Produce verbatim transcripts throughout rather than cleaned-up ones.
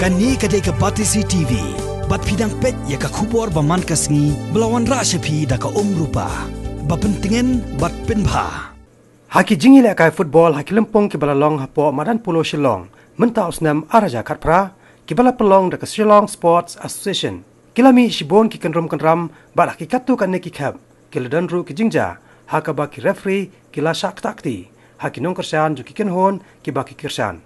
Kane ka dei ka Batesi T V. Bad phi dang peit ïa ka khubor ba man ka sngi ba la wanrah sha phi da ka Umrupa. Ba pyntngen bad pynbha. Ha ki jingïalehkai football ha ki lympung kiba la long hapoh madan Polo Shillong mynta u snem ar hajar khatphra, kiba la pynlong da ka Shillong Sports Association, ki la mih shibun ki kynrum kynram bad ha ki katto katne ki khep ki la don ruh ki jingjia ha kaba ki referee ki la shah ktah kti ha ki nongkyrshan jong ki kynhun kiba ki kyrshan.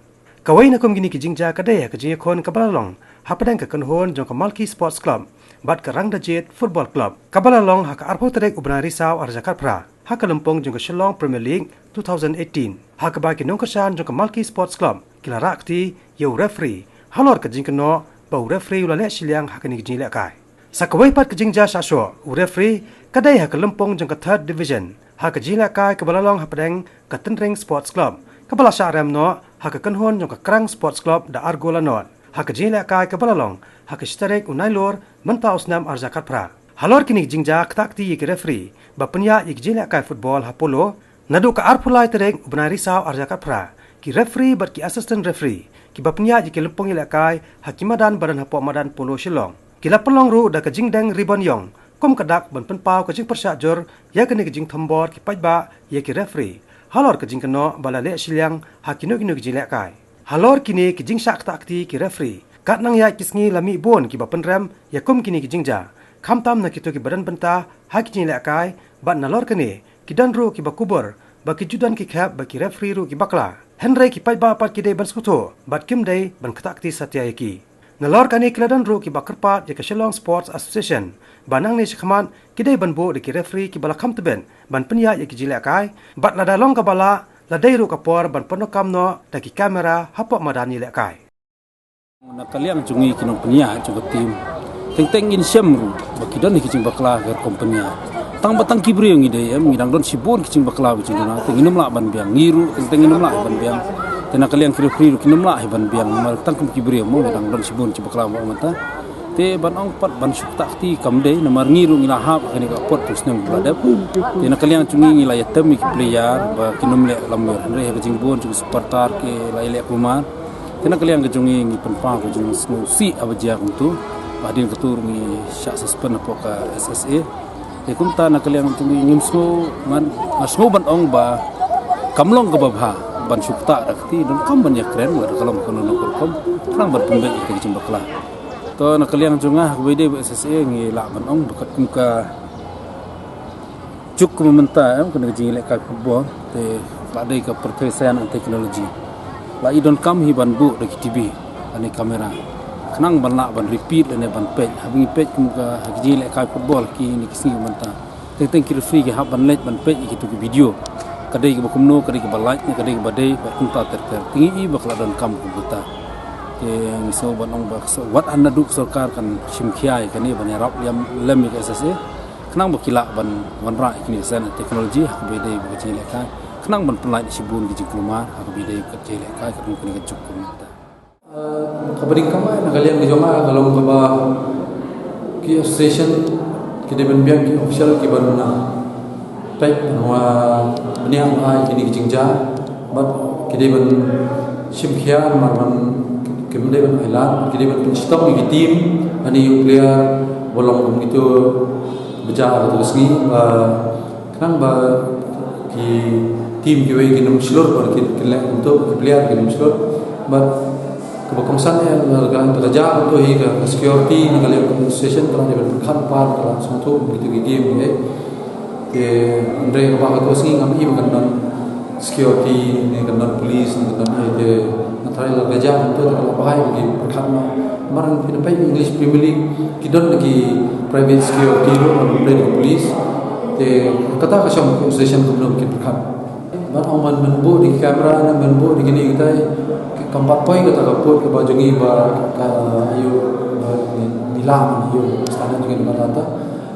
Kawei na kum kine ki jingjia ka dei ha ka jingïakhun kaba la long hapdeng ka kynhun jong ka Malki Sports Club bad ka Rangdajied Football Club, kaba la long ha ka arphew tarik u bnai Risaw ar hajar khatphra ha ka lympung jong ka Shillong Premier League two thousand eighteen, ha kaba ki nongkyrshan jong ka Malki Sports Club ki la rah kti ïa u referee halor ka jingkynnoh ba u referee u la leh shiliang ha kane ka jingïalehkai. Sa kawei pat ka jingjia shahshuh, u referee ka dei ha ka lympung jong ka Third Division ha ka jingïalehkai kaba la long hapdeng ka Tynring Sports Club, kaba la shah rem noh ha ka kynhun jong ka Krang Sports Club da ar gol la nod ha ka jingïalehkai kaba la long ha ka shi tarik u Nailur mynta u snem ar hajar khatphra. Halor kine ki jingjia ktah kti ïa ki referee ba pynïaid ïa ki jingïalehkai football ha Polo, naduh ka arphew lai tarik u bnai Risaw ar hajar khatphra, ki referee bad ki assistant referee kiba pynïaid ïa ki lympung ïalehkai ha ki madan ba don hapoh madan Polo Shillong, ki la pynlong ruh da ka jingdeng ribbon ïong kum ka dak ban pynpaw ka jingpyrshah jur ïa kane ka jingthombor ki paidbah ïa ki referee halor ka jingkynnoh ba la leh shiliang ha kino kino ki jingïalehkai. Halor kine ki jingshah ktah kti ki referee, katnang ïaid ki sngi la mih bun kiba pynrem ïa kum kine ki jingjia, khamtam na kito kiba don bynta ha ki jingïalehkai, bad nalor kane ki don ruh kiba kubur ba ki ju don ki khep ba ki referee ruh ki bakla. Hynrei ki paidbah pat ki dei ban sngewthuh bad kim dei ban ktah kti satia ïa ki. Nalor kane ki la don ruh kiba kyrpad ïa ka Shillong Sports Association ba nangne shakhmat ki dei ban buh da ki referee kiba la kham tbit ban pynïaid ïa ki jingïalehkai, bad lada long kaba lah, la dei ruh ka por ban pyndonkam noh da ki kamera hapoh madan ïalehkai. Na ka liang jong ngi ki nongpynïaid jong ka team, teng teng ngin shem ruh ba ki don ki jingbakla ha ka rukom pynïaid. Tang ba tang ki briew ngi dei, em, ngi dang don shibun ki jingbakla ba jingduna, te ngin ym lah ban biang, ngi ruh teng teng ngin ym lah ban biang. Te na ka liang ki referee ruh kin ym lah ban biang, namar tang kum ki briew mo ngi dang don shibun jingbakla ba mynta. Te ban ong pat ban shu ktah kti kam dei, namar ngi ruh ngi la hap ha kane ka apot tu snem ba la dep. Te na ka liang jong ngi ngi la ïatem ïa ki player ba kin ym leh lamler, hynrei ha ka jingbun jong ki supporter ki la ïaleh kumar. Te na ka liang ka jong ngi ngi pynpaw ka jingsngewsih haba jia kumto. Hadien kata ruh ngi shah suspend hapoh ka S S A. Te kumta na ka liang jong ngi ngim sngew, ngan, nga sngew ban ong ba kam long kaba bha ban shu ktah da ka kti, donkam ban ïakren lada ka long kano kano ka rukom, khnang ban pynbeit ïa ka jingbakla. To na ka liang jong nga ha kaba ïadei bad S S A ngi lah ban ong ba katkum ka juk kumba mynta, em, kane ka jingïalehkai football, te la dei ka pyrthei science and technology. La i donkam hi ban buh da ki T V lane kamera, khnang ban lah ban repeat lane ban peit. Haba ngi peit kum ka ha ki jingïalehkai football kine ki sngi mynta, teng teng ki referee ki hap ban leit ban peit ïa kito ki video. Ka dei kaba kumno, ka dei kaba lait ne ka dei kaba dei, bad kumta ter ter. Te ngi i ba ka la donkam kumta. Te ngi sngew ban ong ba ka sor-, wat hana duk sorkar kan shim khia ïa kane ban ïarap lem, lem ïa ka S S A, khnang ba ki lah ban wanrah ïa kine ki science and technology ha kaba ïadei bad ka jingïalehkai, khnang ban pynlait shibun ki jingkulmar ha kaba ïadei bad ka jingïalehkai, ka dei kane ka juk kumta. Eh, kaba dei kaba na ka liang ka jong nga ka long kaba ki association ki dei ban biang ki official ki ban na peit ban wa bniah ba ai kine ki jingjia, bad ki dei ban shim khia namar ban, kim dei ban ai lad, ki dei ban pynshitom ïa ki team lane ïa u player ba long kum kito ba jia ha kato ka sngi, ba khnang ba ki team kiwei kin ym shlur, ba ki, kin leh kumto, ki player kin ym shlur. Bad kaba kongsan ïa la ka, la ka jia kumto hi ka security na ka liang ka association ka la dei ban pyrkhat, ba ka la sngewthuh kito ki game hi. Te hynrei kaba ha kato ka sngi ngam i ba kan don security ne kan don police ne kan don ei, te nga tharai la ka jia kumto te ka la bha ïa ki pyrkhat noh. Namar phi peit English Premier League ki don ki private security ruh, namar phi peit ki police. Te kata ka shong association kumno ki pyrkhat. Ban ong ban, ban buh da ki camera ne ban buh da kine kitai, kam pat poi kata ka pud kaba jong ngi ba ka, aïu, ba ngi, ngi lah ban aïu standard jong ngi ba kata.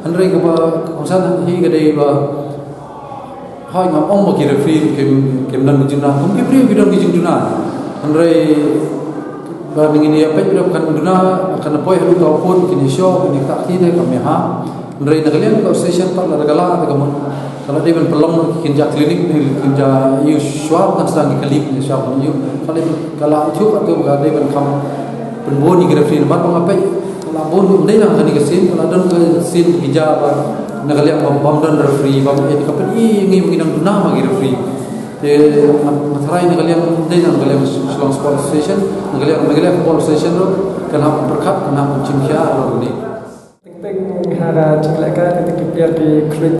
Hynrei kaba kongsan hi ka dei ba, hooid ngam ong ba ki referee kim, kim don ki jingduna, kum ki briew ki don ki jingduna. Hynrei ba ngin ïa peit ba kan duna, kan poi haduh ka pud, kin ïa shoh, kin ïa ktah kti te kam ïa ha. Hynrei na ka liang ka association pat lada ka lah, te ka mut ka la dei ban pynlong ki kynja clinic ne ki kynja ïa u shuwa, kan sdang ki kali ne shuwa ban ïa u. Ka dei, ka la ïathuh pat ka dei ban kham Pynbun ïa ki referee namar ba nga peit la bun, ym dei na kane ka sien, la don ka sien ki jaka ba na ka liang bym, bym don referee, bym, eh, ka pyn-i ngi, ngi nang duna ma ki referee. Te nga, nga tharai na ka liang, ym dei na ka liang Shillong Sports Association, na ka liang Meghalaya Football Association ruh kan hap pyrkhat, kan hap jingkhia ruh ni. Teng teng ha ka jinglehkai, teng teng ki player ki khluit.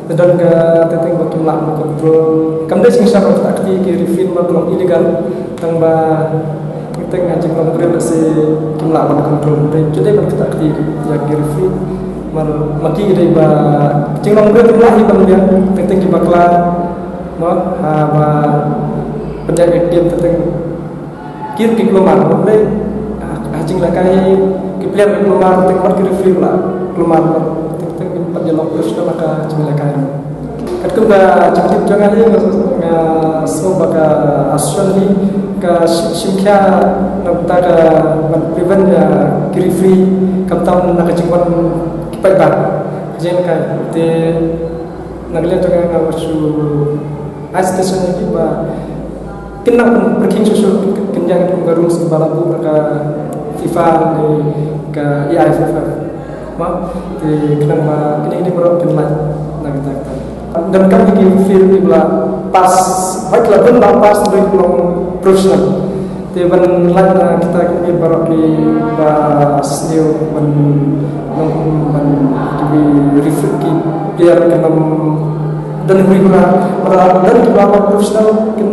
Te don ka teng teng ba kim lah ban control. Kam dei jingshisha ba kita ki, ki referee ba long illegal. Tang ba teng teng ha jinglong briew lehse kim lah ban control. Te ki dei ban kita ki, ïa ki referee. Mar ma ki dei ba jinglong briew kim lah hi ban biang. Teng teng ki bakla. Mo, ha ba pynjah ka game teng teng. Ki ruh ki kulmar, bad lei, ha, ha jinglehkai ki player ki kulmar, teng bad ki referee la kulmar, teng teng ngim pat ïalong professional ha ka jinglehkai. Katkum ka jingtip jong nga hi, nga, nga sngew ba ka association hi ka shi-, shim khia na ka bynta ka ban prevent ïa ki referee, khamtam na ka jingwan ki paidbah. Ka jinglehkai te na ka liang jong nga, nga wat shu ai suggestion ïa ki ba kin nang pyrkhing shuh shuh, kin ïa kum ka rules kiba la buh na ka FIFA ne ka A I F F. Ma, te khnang ba kine kine baroh kin lait na kata kata. Donkam ïa ki field kiba la pass, hooid la bun la pass dei long professional. Te ban lait na kita ki baroh kiba sniew ban nang ban ki referee ki player ki nang don huri hura, para don kiba professional kin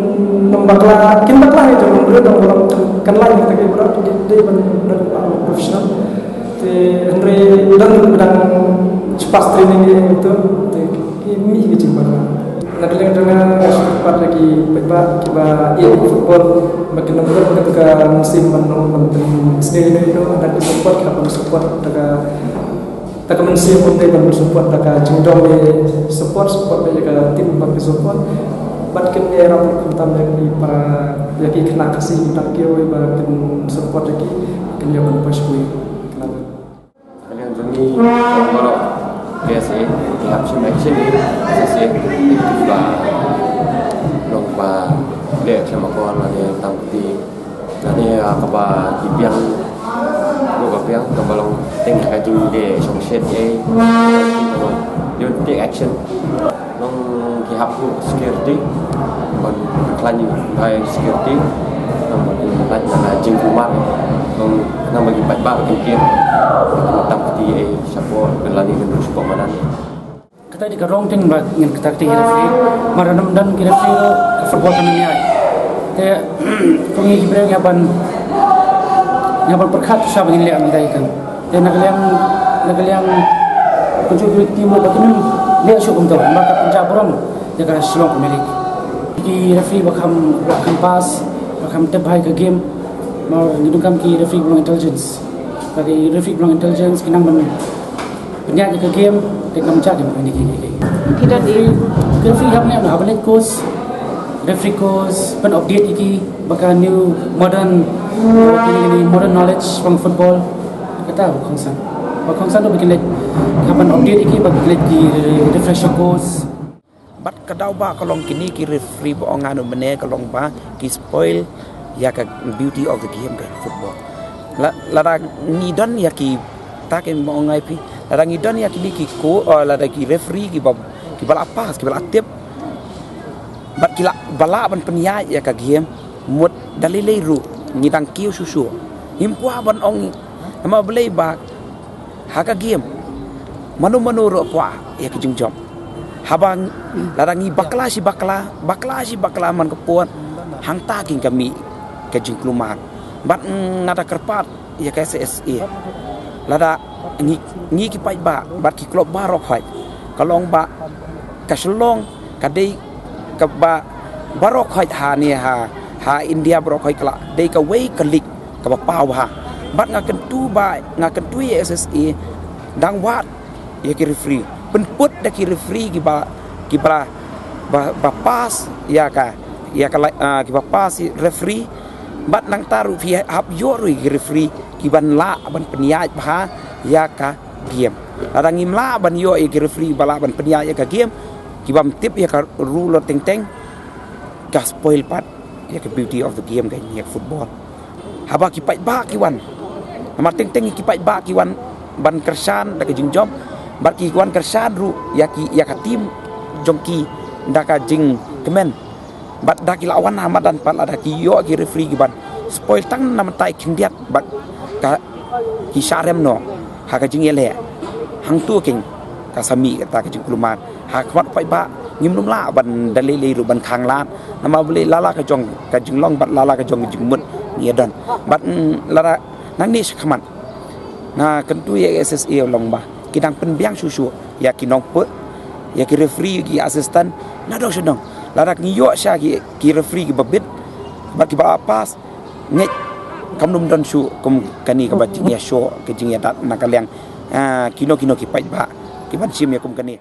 nang bakla, kin bakla ïa jong hynrei dang baroh kan lait kita ki baroh ki dei ban don kiba professional. Te hynrei don dang shu pass training ïa ki, te ki mih ki jingbakla. Na ka liang jong nga, nga shu kyrpad ïa ki paidbah kiba ïeit football ba kin ym don kata ka mynsiem ban ong ban pynsniew ïano ïano, hynrei ki support, ki hap ban support da ka, da ka mynsiem, ym dei ban support da ka jingdom, ïa support, support ïa ka team ba ki support. Bad kin ïarap khamtam ïa ki para, ïa ki khynnah Khasi, khynnah Khasi ba kin support ïa ki, kin ïa ban poi shipoi. Ka liang jong ngi, baroh K S A, ki hap shim action hi, K S A, ba long ba leh khlem akor lane tang kti, lane, ah, kaba ki biang, kaba biang, kaba long teng ka jingleh shong shet ei, ïoh take action. Long ki hap buh security ban khlaiñ, ai security, nang ban lait na ka jingkulmar, long nang bagi paidbah ki kir tam kti ei shapoh, lane kan shapoh madan. Kata dei ka wrong thing ba ngin kata kti ki referee, mar ynda ym don ki referee ka football kan ym ïaid. Te ko ngi ki briew ngi hap ban, ngi hap ban pyrkhat shuwa ba ngin leh ïa kita ki kam. Te na ka liang, na ka liang ka jong ki team ba kin ym leh shuh kumta, ba ka pynjah burom ïa ka Shillong Premier League. Ki referee ba kham, ba kham pass, ba kham tip bha ïa ka game, ma ngi donkam ki referee ba long intelligence. Ka ki referee ba long intelligence ki nang ban pynïaid ïa ka game, te kam jia ki ma kine ki, ki, ki. Ki don ki referee hap ne, hap leit course, referee course, pyn update ïa ki ba ka new modern, kine, kine modern knowledge from football. Kata ba kongsan. Ba kongsan tu ba ki leit, hap ban update ïa ki, ba ki leit ki refresher course. Bad ka daw ba ka long kine ki referee ba ong nga mynne ka long ba ki spoil ïa ka beauty of the game ka football. La, lada ngi don ïa kita ki, ba ong nga ïa phi, lada ngi don ïa kine ki ko, oh, lada ki referee kiba, kiba la pass, kiba la tip, bad ki la, ba lah ban pynïaid ïa ka game, mut da lei lei ruh ngi dang kiew shuh shuh. Ngim kwah ban ong, namar balei ba ha ka game mano mano ruh kwah ïa ka jingjop. Haba lada ngi bakla shi bakla, bakla shi bakla man ka por, hangta kin ka mih ka jingkulmar. Bad nga da kyrpad ïa ka S S A, lada ngi, ngi ki paidbah bad ki club baroh khoit, ka long ba ka Shillong ka dei kaba baroh khoit ha ne ha, ha India baroh khoit ka la dei kawei ka league kaba paw bha. Bad nga kyntu ba, nga kyntu ïa S S A dang wad ïa ki referee, pynput da ki referee kiba, kiba la, ba, ba pass ïa ka, ïa ka la, ah, kiba pass ïa referee. Bad nangta ruh phi hap ïoh ruh ïa ki referee kiban lah ban pynïaid bha ïa ka game. Lada ngim lah ban ïoh ïa ki referee ba lah ban pynïaid ïa ka game, kibym tip ïa ka rule teng teng, ka spoil pat ïa ka beauty of the game ka ïa football. Haba ki paidbah ki wan, namar teng teng ki paidbah ki wan ban kyrshan da ka jingjop, bad ki wan kyrshan ruh ïa ki, ïa ka team jong ki da ka jingkmen. Bad da ki la wan ha madan pat lada ki ïoh ki referee ki ban spoil tang na mynta i khyndiat bad ka ki sharem noh ha ka jingïaleh. Hangtu keiñ ka sa mih kata ka jingkulmar ha khmat paidbah. Ngim nym lah ban da lei lei ruh ban khang lad, namar balei la la ka jong ka jinglong bad la la ka jong ka jingmut ngi ïadon. Bad, mm, lada nangne shakhmat nga kyntu ïa S S A u long ba ki dang pynbiang shuh shuh ïa ki nongput, ïa ki referee, ki assistant, nadong shadong. Lada ngi ïoh sha ki, ki referee kiba bit bad kiba la pass, ngeit kam nym don shuh kum kane kaba jingïashoh, ka jingïadat na ka liang, ah, kino kino ki paidbah ki ban shim ïa kum kane.